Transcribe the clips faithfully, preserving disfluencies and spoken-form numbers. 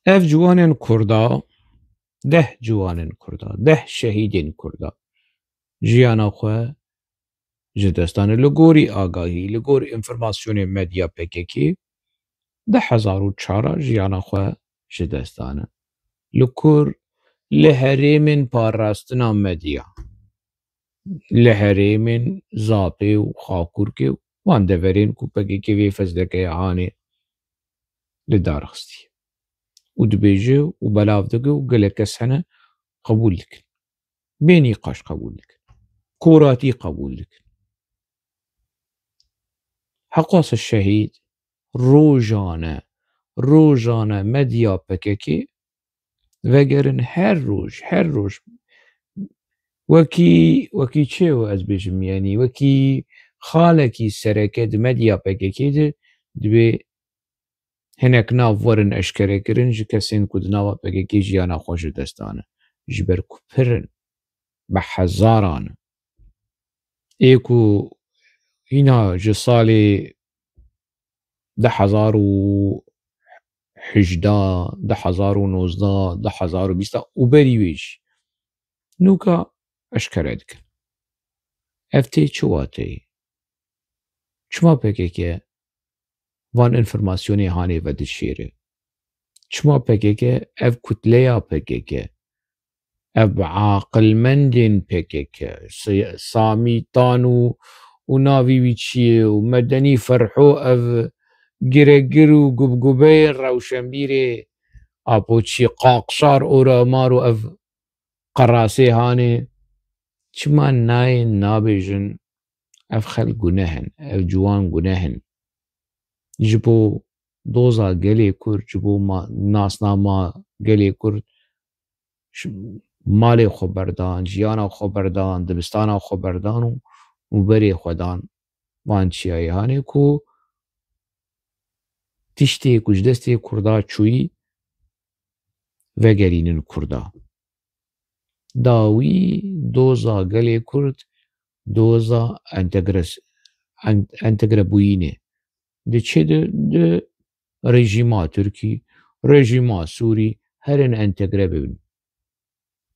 Ev ciwanên Kurda, deh ciwanên Kurda, deh şehîdên Kurda jiyana xwe ji dest dane. Li gorî agahî, li gor înformasyonê medya P K K, du hezar û çar jiyana xwe ji dest dane. Li kur? Li herêmên parastina medya, li herêmên Zapê û Xakurkê û van deverên ku P K K vê fezlekeye hanê li dar xistî û dibêje û belav dike û gelek kes hene qebûl dikin. Bê nîqaş qebûl dikin. Koratî qebûl dikin. Heqwasa şehîd rojane, rojane medya P K K vegerin her roj, her roj. Wekî, wekî çi ye ez bêjim, yanî wekî xalekî sereke di medya P K K de dibê hinek nav werin eşkerekirin ji kesên ku di nava P K K jiyana xwe ji dest dane. Ji ber ku pir in, bi hezaran in. Ê ku hîna ji salê du hezar û hejdeh, du hezar û nozdeh, du hezar û bîst û berî wê jî. Nûka eşkere dikin. Ev tê çi wateyê? Çima P K K van înformasyonê hanê vedişêre? Çima P K K, ev kutleya P K K, ev aqilmendên P K K, Si-, Samî Tan û, û navî wî çi ye û Medenî Ferho, ev giregir û gubgubeyên rewşenbîrê Apoçî, Kakşar Oramar û ev qerasê hanê çima nayên nabêjin, ev xelk guneh in, ev ciwan guneh in. Ji bo doza gelê Kurd, ji bo ma-, nasnama gelê Kurd, ji malê xwe berdan, jiyana xwe berdan, dibistana xwe berdan û, û berê xwe dan van çiyayê hanê ku tiştê ku ji destê Kurda çûyî vegerînin Kurda. Dawî doza gelê Kurd, doza entegres-, en-, entegrebûyînê. Di çi di, di rejîma Tirkî, rejîma Sûrî, herin entegre bibin.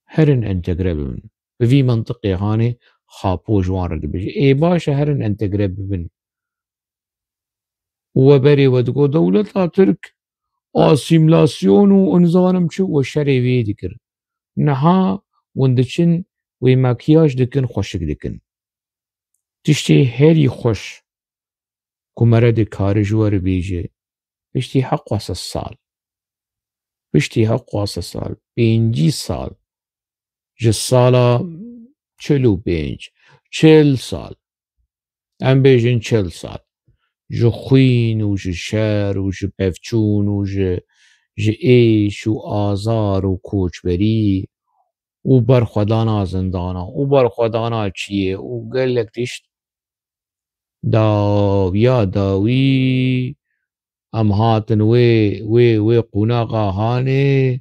Herin entegre bibin. Bi vî mentiqê hanê Xapo ji wan re dibêje. Ê baş e, herin entegre bibin. Û we berê we digot dewleta Tirk asîmlasyon û nizanim çi û şerê wê dikir. Niha hûn diçin wê makiyaj dikin, xweşik dikin. Tiştê herî xweş ku mere dikare ji we re bêje, piştî heqwa sed sal, piştî heqwa sed sal, pêncî sal, ji sala çil û pênc, çil sal, em bêjin çil sal, ji xwîn û ji şer û ji pevçûn û ji, ji êş û azar û koçberî û berxwedana zindana û berxwedana çiyê û gelek tişt, dawiya dawî em hatin wê, wê, wê qonaxa hanê,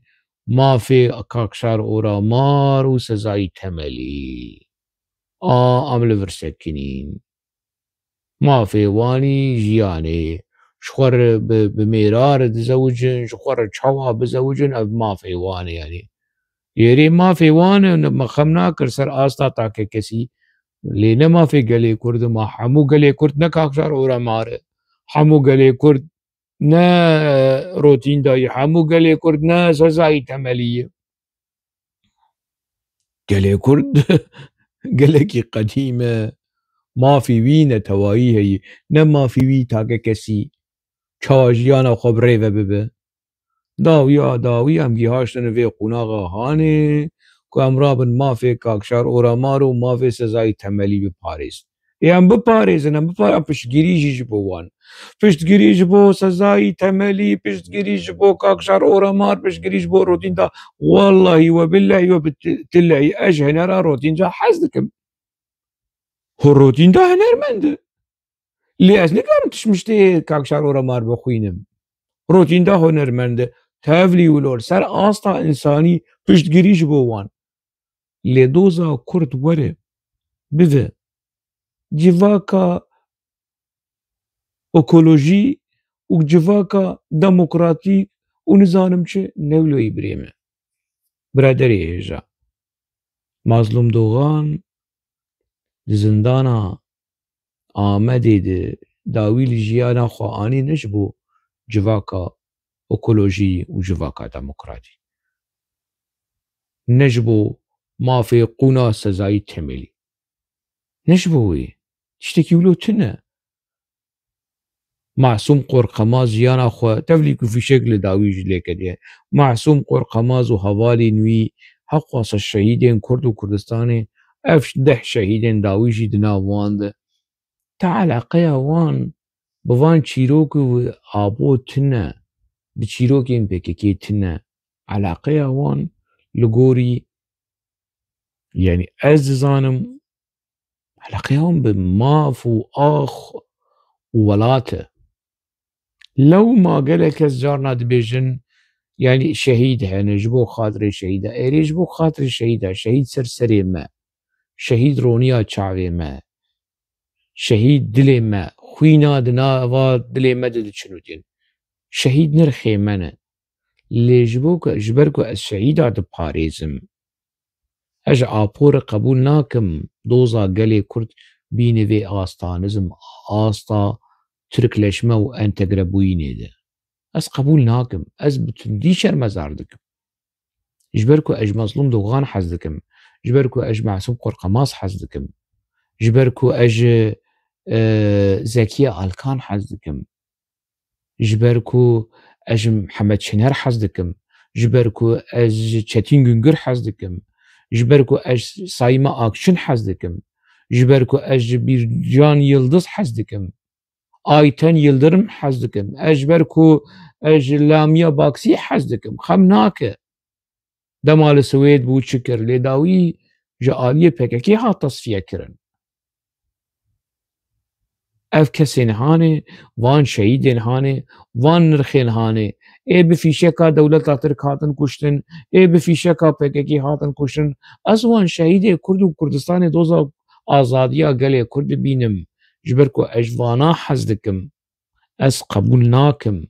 mafê Kakşar Oramar û sezayî temelî. A, em li vir sekinîn. Mafê wanî jiyanê. Ji xwe re bi, bi mêra re dizewicin, ji xwe re çawa bizewicin, ev mafê wan e, yanî. Êrê mafê wan e, me xem nakir ser asta takekesî. Lê ne mafê gelê Kurd e, ma hemû gelê Kurd ne Kakşar Oramar e. Hemû gelê Kurd ne Rotînda ye. Hemû gelê Kurd ne sezayî temelî ye. Gelê Kurd gelekî qedîm e. Mafî wî netewayî heye. Ne mafî wî takekesî. Çawa jiyana xwe bi rê ve bibe. Dawiya dawî em gihaştin vê qonaxa hanê ku em rabin mafê Kakşar Oramar û mafê sezayî temelî biparêzin. Ê em biparêzin, em bipar-, em piştgirî jî ji bo wan. Piştgirî ji bo sezayî temelî, piştgirî ji bo Kakşar Oramar, piştgirî ji bo Rotînda. Wellahî we billehî we bi ti-, tillehî ez ji hinera Rotînda hez dikim. Ho Rotînda hunermend e. Lê ez nikarim tişmiştê Kakşar Oramar bixwînim. Rotînda hunermend e. Tevlî û lor ser asta însanî piştgirî ji bo wan. Lê doza Kurd were, bive civaka ekolojî û civaka demokratîk û nizanim çi, newloyî birê me. Biraderê hêja. Mazlûm Dogan di zindana Amedê de dawî li jiyana xwe anî ne ji bo civaka ekolojî û civaka demokratî. Ne ji bo mafê qûna sezayî temelî. Ne ji bo wê. Tiştekî wilo tune. Masûm Qorqemaz jiyana xwe tevlî ku fîşek li dawî jî lê ketiye. Masûm Qorqemaz û hevalên wî heqwasa şehîdên Kurd û Kurdistanê, ev deh şehîdên dawî jî di nav wan de. Te eleqeya wan bi van çîrok û apo tune, bi çîrokên P K K tune. Eleqeya wan li gorî, yanî ez dizanim, eleqeya wan bi maf û ax û welat e. Lewma gelek kes carna dibêjin, yanî şehîd hene, ji bo xatirê şehîda. Erê, ji bo xatirê şehîda, şehîd ser serê me. Şehîd roniya çavê me. Şehîd dilê me. Xwîna di nava dilê me de diçin û tên. Şehîd nirxê me ne. Lê ji bo ku, ji ber ku ez şehîda diparêzim, ez ji apo re qebûl nakim doza gelê Kurd bîne vê asta nizim, asta Tirkleşme û entegrebûyînê de. Ez qebûl nakim. Ez bi tundî şermezar dikim. Ji ber ku ez ji Mazlûm Dogan hez dikim. Ji ber ku ez ji Masûm Qorqemaz hez dikim. Ji ber ku ez ji, e, Zekiye Alkan hez dikim. Ji ber ku ez ji Mihemed Şener hez dikim. Ji ber ku ez ji Çetîn Güngör hez dikim. Ji ber ku ez ji Saîma Akçin hez dikim. Ji ber ku ez ji Bîrcan Yildiz hez dikim. Ayten Yildirim hez dikim. Ez ji ber ku ez ji Lamia Baksî hez dikim. Xem nake. Dema li Swêd bû çi kir? Lê dawî ji aliyê P K K hat tesfiye kirin. Ev kesên hanê, van şehîdên hanê, van nirxên hanê. Ê bi fîşeka dewleta Tirk hatin kuştin, ê bi fîşeka P K K hatin kuştin. Ez wan şehîdê Kurd û Kurdistanê doza azadiya gelê Kurd dibînim. Ji ber ku ez ji vana hez dikim. Ez qebûl nakim.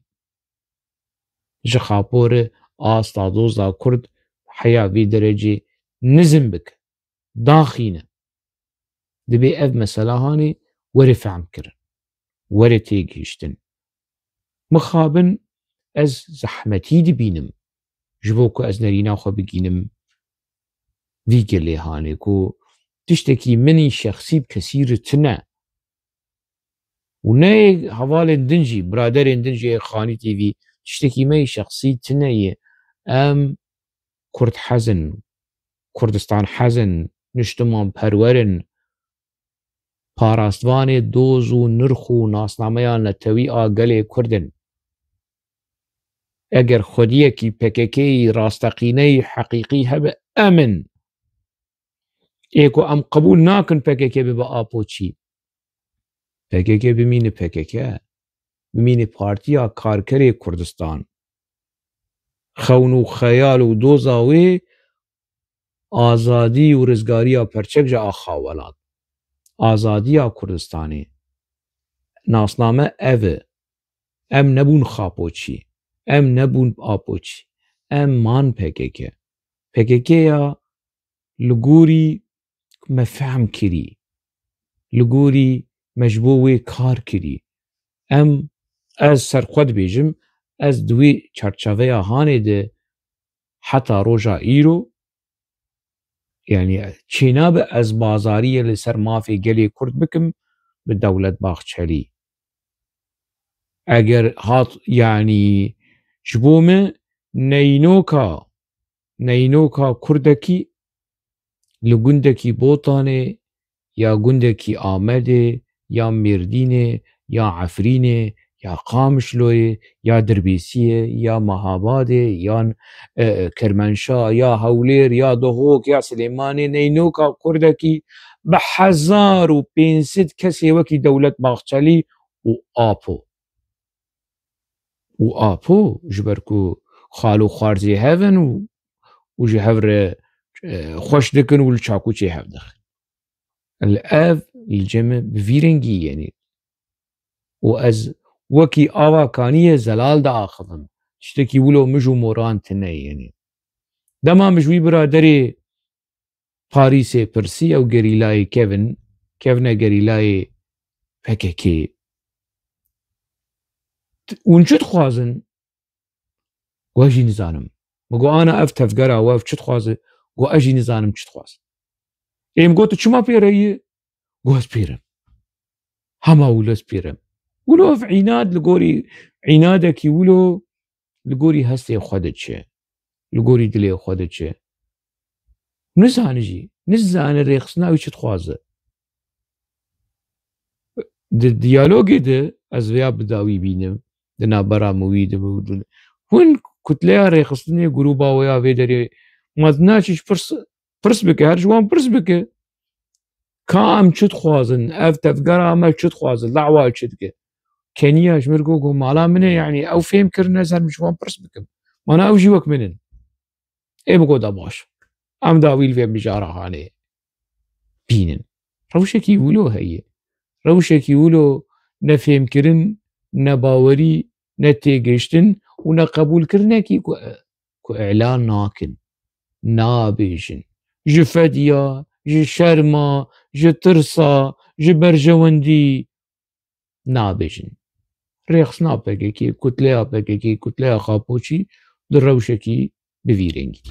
Ji xapor e asta doza Kurd heya vî derecê nizim bike, daxîne. Dibê ev mesela hanê were fehm kirin, were têgihiştin. Mixabin ez zehmetî dibînim ji bo ku ez nerîna xwe bigînim vî gelê hanê ku tiştekî min î şexsî bi kesî re tune. Û ne hevalên din jî, biraderên din jî ê Xanî T V, tiştekî me yê şexsî tune ye. Em Kurd hez in, Kurdistan hez in, niştiman perwer in, parastvanê doz û nirx û nasnameya netewî a gelê Kurd in. Eger xwediyekî P K K yî rasteqîneyî heqîqî hebe, em in. Ê ku em qebûl nakin P K K bibe apo çî. P K K bimîne P K K, bimîne Partiya Karkerê Kurdistan. Xewn û xeyal û doza wê azadî û rizgariya perçek ji axa welat. Azadiya Kurdistanê. Nasname ev e. Em nebûn xapoçî. Em nebûn apoçî. Em man P K K. P K K ya li gorî me fehm kirî, li gorî me ji bo wê kar kirî. Em, ez ser xwe dibêjim, ez di wê çarçaveya hanê de heta roja îro, yanî çênabe ez bazariyê li ser mafê gelê Kurd bikim bi Dewlet Bahçelî. Eger hat, yanî ji bo me neynoka, neynoka Kurdekî li gundekî Botanê ya gundekî Amedê ya Mêrdînê ya Efrînê ya Qamişloyê ya Dirbêsiyê ya Mehabadê yan, e, Kirmenşa ya Hewlêr ya Duhok ya Silêmanê, neynoka Kurdekî bi hezar û pênc sed kesê wekî Dewlet Bahçelî û Apo. Û Apo ji ber ku xal û xwarzê hev in û, û ji hev re, e, xweş dikin û li çakûçê hev dixin. Li ev, li cem bi vî rengî yenî. Û ez wekî ava kaniyê zelal diaxivim. tiştekî wilo mij û moran tine yenê. Dema mij wî biraderê Parîsê pirsî ew gerîlayê kevin, kevne gerîlayê P K K. Hûn çi dixwazin? Got, ez jî nizanim. Min got, ana ev tevgera we ev çi dixwaze? Got, ez jî nizanim çi dixwaze. Ê min got, tu çima pêre yî? Got, ez pêrim. Hema wilo ez pêrim. Wilo ev înad li gorî, înadekî wilo li gorî hestê xwe diçe. Li gorî dilê xwe diçe. Nizane jî. Nizane rêxistina wî çi dixwaze. Di diyalogê de ez vêya bi dawî bînim. Di navbera min wî de hûn kutleya rêxistinê grûba we ya vê derê ma naçî ji pirs, pirs bike, her ji wan pirs bike. Ka em çi dixwazin? Ev tevgera me çi dixwaze? Dawa çi dike? Keniya ji mir got, got, mala min e, yanî ew fêm kirine, ez her ji wan pirs bikim. Mana ew jî wek min in. Ê min got, da baş. Em dawî li vê mijara hanê bînin. Rewşekî wilo heye. Rewşekî wilo nefêmkirin, nebawerî, netêgihiştin û neqebûlkirinekî ku, ku îlan nakin, nabêjin. Ji fediya, ji şerma, ji tirsa, ji berjewendî nabêjin. Rêxistina P K K, kutleya P K K, kutleya Xapoçî di rewşekî bi vî rengî.